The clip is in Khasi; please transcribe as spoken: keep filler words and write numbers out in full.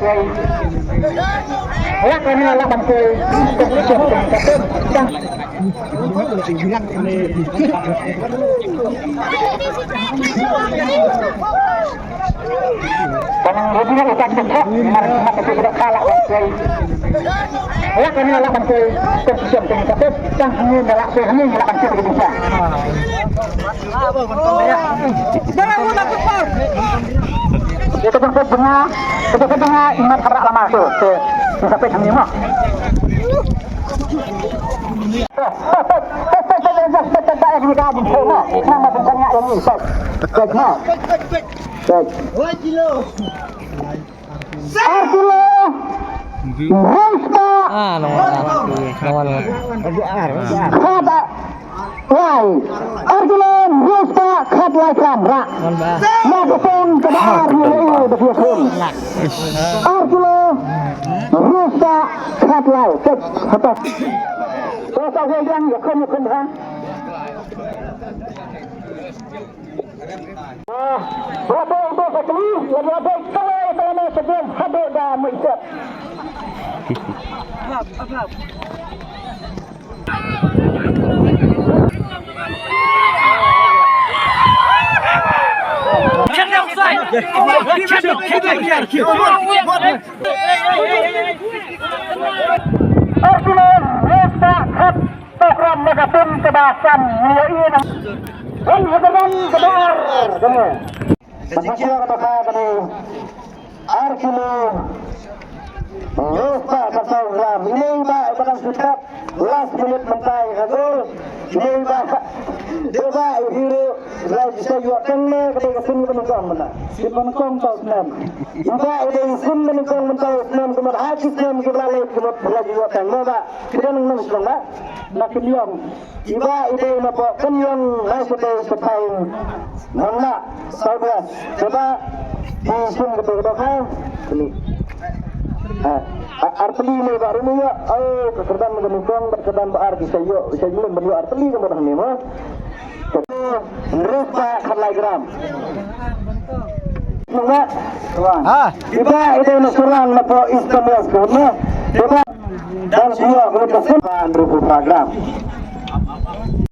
Lak kane lak ban koi. Kane lak ban koi. Lak kane lak ban koi. Tang hangne lak koi hangne lak ban koi. Ito pun sa banga, ito pun banga imat habra lama tu. Tu, tu sampai kami mah. Ar kilo. Ar kilo. Hynriew spah. Ah, nong wan, nong wan. Khat lai. Ar kilo hynriew spah khat lai gram. Ra. Nong wan ba. Na ka pung kaba ar ngi la ïoh da phi khun. Ar kilo hynriew spah khat lai. Tek, hatas. Ko sa hoi dang ya khun ya khun ha. Arsenal, Leicester, Tottenham, Liverpool, kaba san, ngi ïohi na. Wan ha ka rang kaba ar, kane. Ba ka shuwa kata ka kane. Ar kilo. Leicester ka saw gram. Ine i Bah i ba dang shu tap. Last minute mynta ka gol. Ine i Bah. Dei Bah i hero. Rai sa ïoh tang ne ka dei ka sien ba nyngkong mynta. Sien ba nyngkong tau snem. I Bah i dei sien ba nyngkong mynta snem kumut ha ki snem ki ba la leit kumut rai ïoh tang ne Bah. Ki dei nang nang snem Bah. Na ki liang. I Bah i dei na pok kan ïong nai sa dei sa thai nang na sa dei sa ba i sum ka dei ka dei ha ni. Ha, a-, ar peli ne ba rumi ya, oh, ka kyrdan ka nyngkong, ba kyrdan ba ar ki sa ïoh, sa ïoh ba ïoh ar peli ka ba dang ni mo. Hynriew spah khatlai gram. Nang na. Ha. I Bah i dei na Surang na pok East Kham West ka ne. I Bah dan sia ko ta sun ba hynriew spah gram.